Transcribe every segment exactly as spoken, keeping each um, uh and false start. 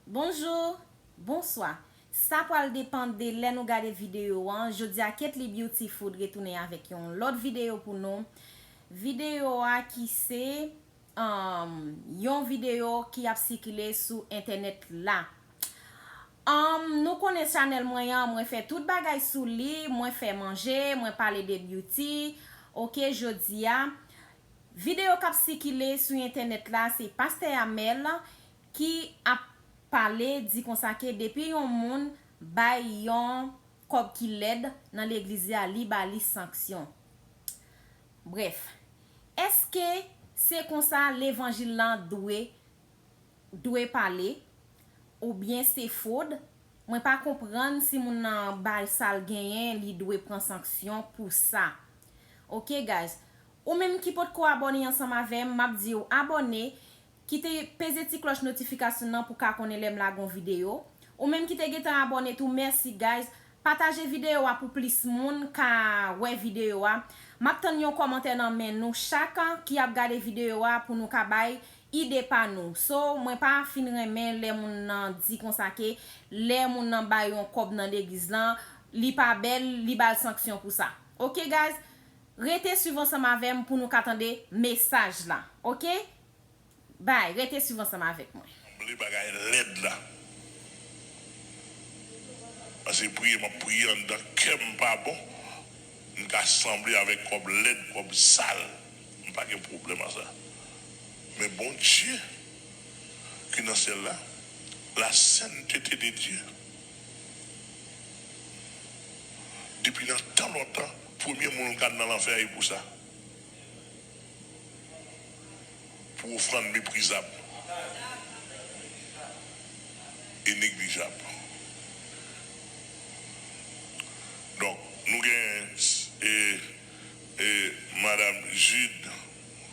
Bonjou, bonswa. Sa pral depann de lè nou gade videyo an. Jodi a, Ketly Beauty Food retounen avèk yon lòt videyo pou nou. Videyo a ki se, um, yon videyo ki ap sikile sou entènèt la. Um, nou konnen chanèl mwen an, mwen fè tout bagay sou li, mwen fè manje, mwen pale de beauty. Oke, jodi a, videyo k ap sikile sou entènèt la, se Pastè Amel ki ap pale, di konsa ke depi yon moun bay yon kòb ki lèd nan legliz la, li ba li sanksyon. Brèf, èske se konsa levanjil lan dwe, dwe pale? Oubyen se fwod? Mwen pa konprann si moun nan bay sa l genyen, li dwe pran sanksyon pou sa. Oke, guys. Ou menm ki potko abòne ansanm avè m, m ap di w abòne, kite peze ti klòch notifikasyon nan pou ka konnen lè m lage yon videyo. Ou menm ki te gentan abòne tou, mèsi, guys. Pataje videyo a pou plis moun ka wè videyo a. M ap tann yon kòmantè nan men nou chak ki ap gade videyo a pou nou ka bay ide pa nou. So, mwen pa fin renmen lè moun nan di konsa ke lè moun nan bay yon kòb nan legliz lan, li pa bèl, li ba l sanksyon pou sa. Oke, guys? Rete swiv ansanm avè m pou nou ka tande mesaj la. Oke? Bay, rete swiv ansanm avèk mwen. Sanble bagay lèd la. Paske priye m ap priye anndan kè m pa bon, m ka sanble avèk kòb lèd, kòb sal. M pa gen pwoblèm a sa. Men Bondye ki nan syèl la, la sainteté de Dieu, depi nan tan lontan, premye moun k al nan lanfè a e pou sa. Pou ofrann meprizab e neglijab. Donk, nou gen, e, e, Madanm Jude,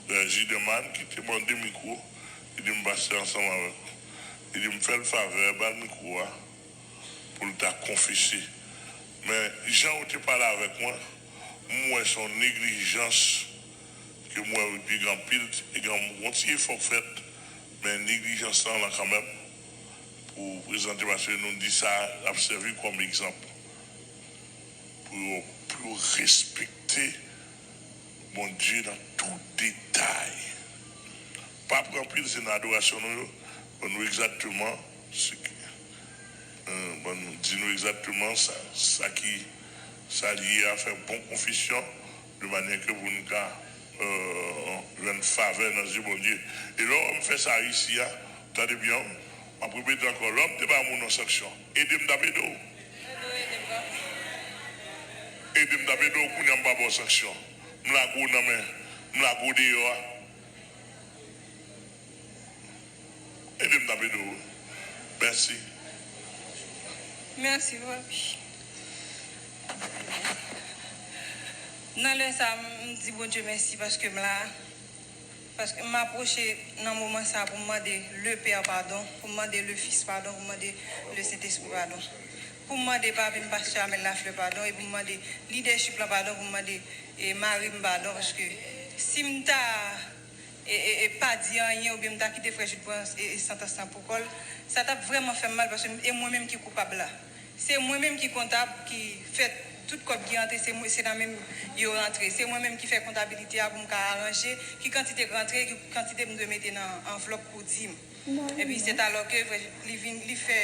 e, Judeman ki te mande mikwo, li di m pase ansanm avèk ou. Li di m fè l favè, ba l mikwo a pou l ta konfese. Men, jan yo te pale avèk mwen, m wè se yon neglijans ke m wè wi, pi gen anpil, pi gen yon ti efò k fèt, men neglijans lan la kanmenm, pou prezante, paske nou di sa ap sèvi kòm egzanp pou yo, pou yo respekte Bondye nan tout detay. Pa pran anpil, se nan adorasyon nou yo, ban nou egzakteman se ki, euh, ban nou di nou egzakteman sa, sa ki, sa l ye a, fè bon konfesyon, de manyè ke pou n ka, euh, jwenn favè nan zye Bondye. E lè w wè m fè sa isi a, tande byen, m ap repete ankò, lè w te ba moun yon sanksyon, ede m t ap ede w. Ede m t ap ede w, kounye a m pa ba w sanksyon. M lage w nan men, m lage w deyò a. Ede m t ap ede w. Mèsi. Mèsi, papi. Nan lè sa, m di Bondye mèsi paske m la. Paske m apwoche nan moman sa pou m mande le Père padon, pou m mande le Fils padon, pou m mande le Sentespri padon. Pou m mande papi m, Pastè Amel Lafleur padon, e pou m mande lidèchip lan padon, pou m mande, e, mari m padon, paske si m ta e, e, e pa di anyen oubyen m ta kite frè Jude pran, e, e, santans lan pou kò l, sa t ap vrèman fè m mal paske m, e mwen menm ki koupab la. Se mwen menm ki kontab ki fè tout kòb ki rantre, se mwen, se nan men m yo rantre. Se mwen menm ki fè kontabilite a pou m ka aranje ki kantite k rantre, ki kantite m dwe mete nan anvlòp pou dim. Epi se talò ke frè Jude, li vin, li fè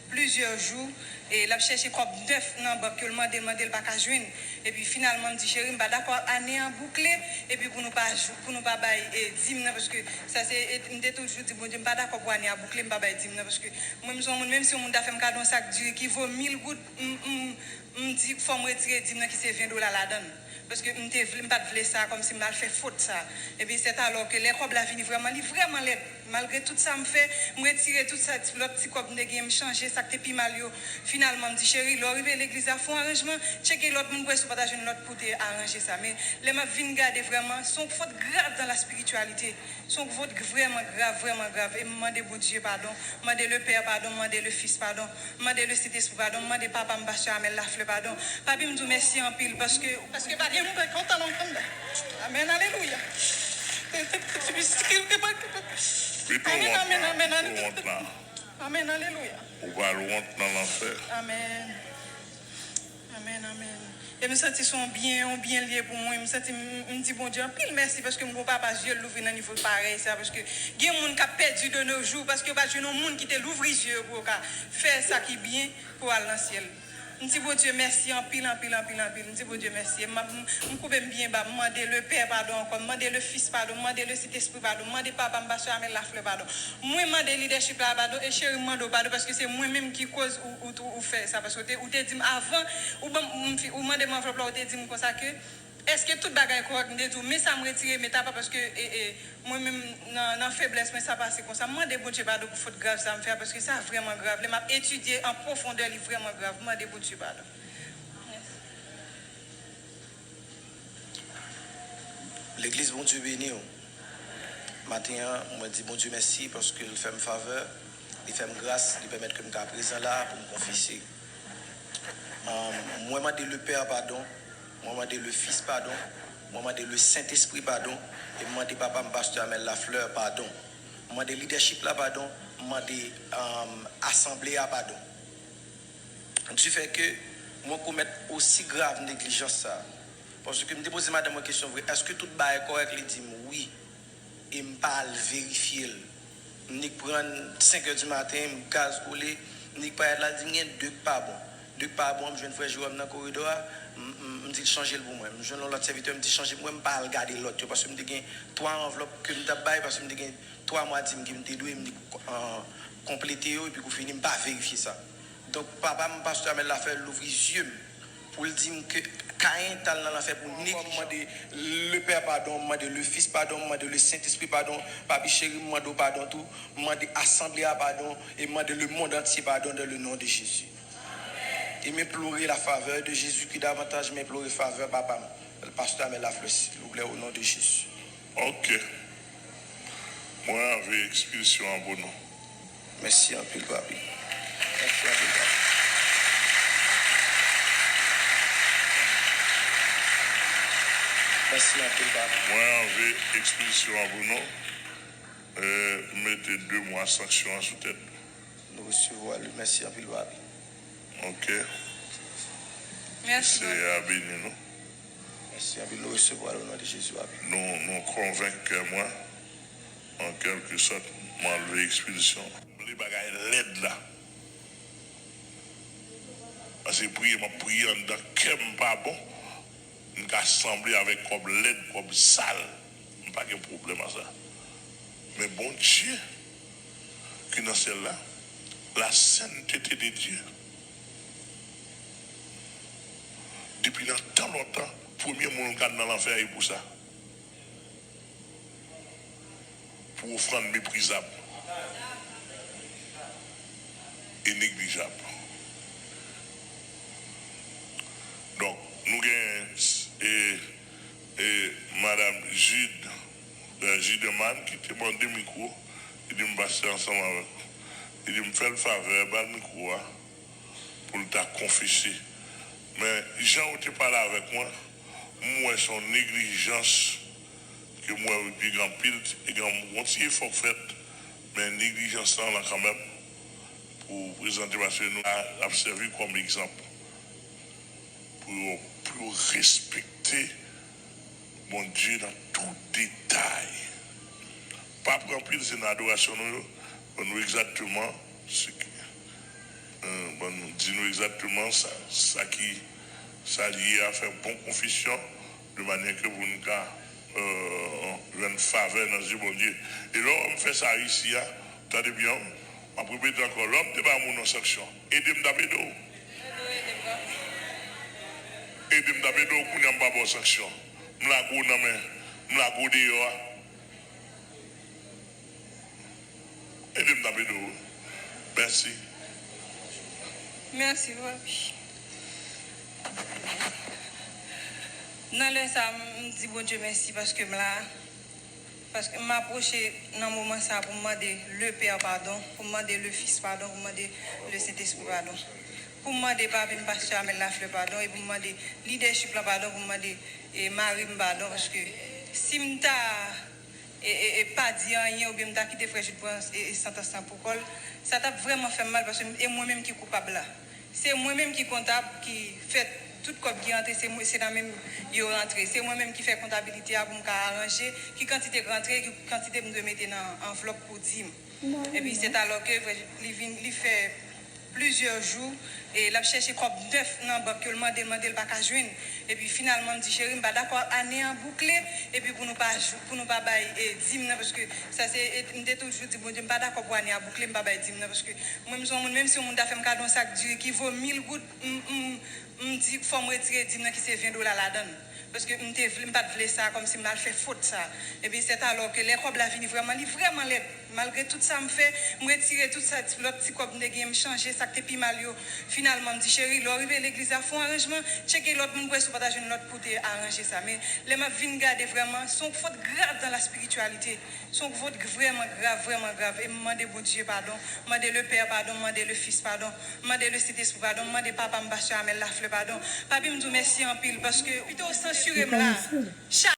plizyè jou, e l ap chèche kòb nèf nan bank yo, l mande l, mande l, pa ka jwenn. Epi finalman, m di, cheri, m pa dakò ane an boukle, epi pou nou pa jou, pou nou pa bay, e, dim nan, paske sa se, e, m te toujou di Bondye, m pa dakò pou ane a boukle, m pa bay dim nan, paske mwen, m se yon moun, menm si yon moun ta fè m kado yon sak diri ki vo mil goud, m, m, m di, fò m retire dim nan ki se ven dola ladan l. Paske m te vle, m pa t vle sa, kòmsi m al fè fot sa. Epi sèt alò ke lè kòb la vini vrèman, li vrèman lèd. Malgre tout sa m fè, m retire tout sa, ti, lòt ti kòb m te genyen, m chanje sa k te pi mal yo. Finalman, m di, cheri, lè w rive legliz la, fè yon aranjman, tcheke lòt moun pou wè si w pa ta jwenn lòt pou te aranje sa. Men, lè m ap vin gade vrèman, se yon fot grav dans la spiritualité. Se yon fot vrèman grav, vrèman grav. E m mande Bondye padon, m mande le Père padon, m mande le Fils padon. M mande le Sentespri padon, m mande papa m, Pastè Amel Lafleur padon. Papi, m di w mèsi anpil, paske, paske pa gen moun k kontan nan mond la. Amèn, alelouya. Amèn, amèn, amèn, amèn. Amèn, alelouya. Ou pral wont nan lanfè. Amèn. Amèn, amèn. E m santi se yon byen, yon byen l ye pou mwen. M santi m, m di Bondye anpil mèsi paske m gon papa zye l louvri nan nivo parèy sa, paske gen moun k ap pèdi de nos jours paske yo pa t jwenn yon moun ki te louvri zye yo pou yo ka fè sa ki byen pou al nan syèl. M di Bondye mèsi anpil, anpil, anpil, anpil. M di Bondye mèsi. E m ap, m, m koupe m byen ba. M mande le Pè padon ankò. M mande le Fis padon. M mande le Sentespri padon. M mande papa m, pastè Amel Laflè padon. Mwen mande lidèchip la padon e cheri m mande w padon paske se mwen menm ki koz ou, ou, ou, ou fè sa. Paske ou te, ou te di m avan, ou, ban m, m fi- ou mande m anvlòp la, ou te di m konsa ke èske tout bagay kòrèk? M te di w, men sa m retire, men tapa, paske e, e, mwen menm nan, nan feblès mwen, sa pase konsa. M mande Bondye padon pou fot grav sa m fè a, paske sa vrèman grav. Lè m ap etidye an pwofondè, li vrèman grav. M mande Bondye padon. Legliz, Bondye beni w. Maten an, mwen di Bondye mèsi paske l fè m favè, li fè m gras, li pèmèt ke m ka prezan la pou m konfese. Ahn, mwen mande le Pè padon, mwen mande le Fis padon, mwen mande le Sentespri padon, e m mande papa m, pastè Amel Laflè, padon. M mande lidèchip la padon, m mande, ahn, asanble a padon. Difè ke mwen komèt osi grav neglijans sa. Paske m te poze madanm mwen kesyon vre, èske tout bagay kòrèk? Li di m wi. E m pa al verifye l. M nik pran senkè di maten, m gaz kole, m nik parèt la, l di m gen de k pa bon. De k pa bon, m jwenn frè Jeròm nan koridò a, m, m, m di l chanje l pou mwen. M jwenn yon lòt sèvitè, m di chanje pou mwen, m pa al gade lòt yo, paske m te gen twa anvlòp ke m t ap bay, paske m te gen twa mwa dim ke m te dwe, m nik, ah, konplete yo, epi kou fini, m pa verifye sa. Donk, papa m, pastè Amel Laflè, louvri zye m pou l di m ke Kayen t al nan lanfè pou neglijans. M mande le Pè padon, m mande le Fis padon, m mande le Sentespri padon, papi cheri, m mande w padon tou, m mande asanble a padon, e m mande le monde entier pardon dans le nom de Jésus. Et m implore la faveur de Jésus-Christ davantage, m implore favè papa m, pastè Amel Laflè, silvouplè, au nom de Jésus. Ok. Mwen anvi ekspilsyon an pou nou. Mèsi anpil, papi. Mèsi anpil, papi. Mèsi anpil, papi. Mwen anvi ekspilsyon an pou nou. E, mete de mwa sanksyon an sou tèt nou. Nou resevwa li. Mèsi anpil, papi. Ok. Mèsi. Seyè a beni nou. Mèsi anpil. Nou resevwa l o non de Jezi, papi. Nou, nou konvenk kè mwen, an kèlke sòt, m anlve ekspilsyon. Li bagay lèd la. Paske priye m ap priye anndan kè m pa bon, m ka sanble avèk kòb lèd, kòb sal. M pa gen pwoblèm a sa. Men Bondye ki nan syèl la, la sainteté de Dieu, depi nan tan lontan, premye moun k al nan lanfè a e pou sa. Pou ofrann meprizab e neglijab. Donk, nou gen, e, e, madanm Jude, e, Judeman ki te mande mikwo, li di m pase ansanm avèk. Li di m fè l favè, ba l mikwo a pou l ta konfese. Men, jan ou te pale avèk mwen, m wè se yon neglijans ke m wè w te gen anpil, te gen yon ti efò k fèt, men neglijans lan la kanmenm, pou prezante, paske nou la, l ap sèvi kòm egzanp pou yo, pou yo respekte Bondye nan tout detay. Pa pran pil, se nan adorasyon nou yo, ban nou egzakteman, se ki, euh, ban nou, di nou egzakteman sa, sa ki, sa l ye a, fè bon konfesyon, de manyè ke pou n ka, euh, jwenn favè nan zye Bondye. E lè w wè m fè sa isi a, tande byen, m ap repete ankò, lè w ap te ba moun yon sanksyon, ede m t ap ede w. Ede m t ap ede w, kounye a m pa ba w sanksyon. M lage w nan men, m lage w deyò a. Ede m t ap ede w. Mèsi. Mèsi, papi. Nan lè sa, m di Bondye mèsi paske m la. Paske m apwoche nan moman sa pou m mande le Pè padon, pou m mande le Fis padon, pou m mande le Sentespri padon. Pou m mande papi m, pastè Amel Laflè padon, e pou m mande lidèchip lan padon, pou m mande, e, mari m padon, paske si m ta, e, e, e pa di anyen, oubyen m ta kite frè Jude pran e, e santans lan pou kò l, sa t ap vrèman fè m mal, paske e mwen menm ki koupab la. Se mwen menm ki kontab, ki fè tout kòb ki rantre, se mwen, se nan men m yo rantre. Se mwen menm ki fè kontabilite a pou m ka aranje ki kantite k rantre, ki kantite m dwe mete nan anvlòp pou dim. Epi se talò ke li vin, li fè plizyè jou, e l ap chèche kòb nèf nan bank yo, l mande, l mande, l pa ka jwenn. Epi finalman, m di, cheri, m pa dakò ane an boukle, epi pou nou pa, pou nou pa bay e, dim nan, paske sa se, e, m te toujou di Bondye, m pa dakò pou ane a boukle, m pa bay dim nan, paske mwen, m se yon moun, menm si yon moun ta fè m kado yon sak diri ki vo mil goud, m, m, m di, fò m retire dim nan ki se ven dola ladan l. Paske m te vle, m pa t vle sa, kòmsi m al fè fot sa. Epi se talò ke lè kòb la vini vrèman, li vrèman lèd. Malgre tout sa m fè, m retire tout sa, ti, lòt ti kòb m te genyen, m chanje sa k te pi mal yo. Finalman, m di, cheri, lè w rive legliz la, fè yon aranjman, tcheke lòt moun pou wè si w pa ta jwenn lòt pou te aranje sa. Men, lè m ap vin gade vrèman, se yon fot grav dans la spiritualité. Se yon fot vrèman grav, vrèman grav. E m mande Bondye padon, m mande le Père padon, m mande le Fils padon, m mande le Sentespri padon, m mande papa m, pastè Amel Lafleur padon. Papi, m di w mèsi anpil, paske pito w sansire m la.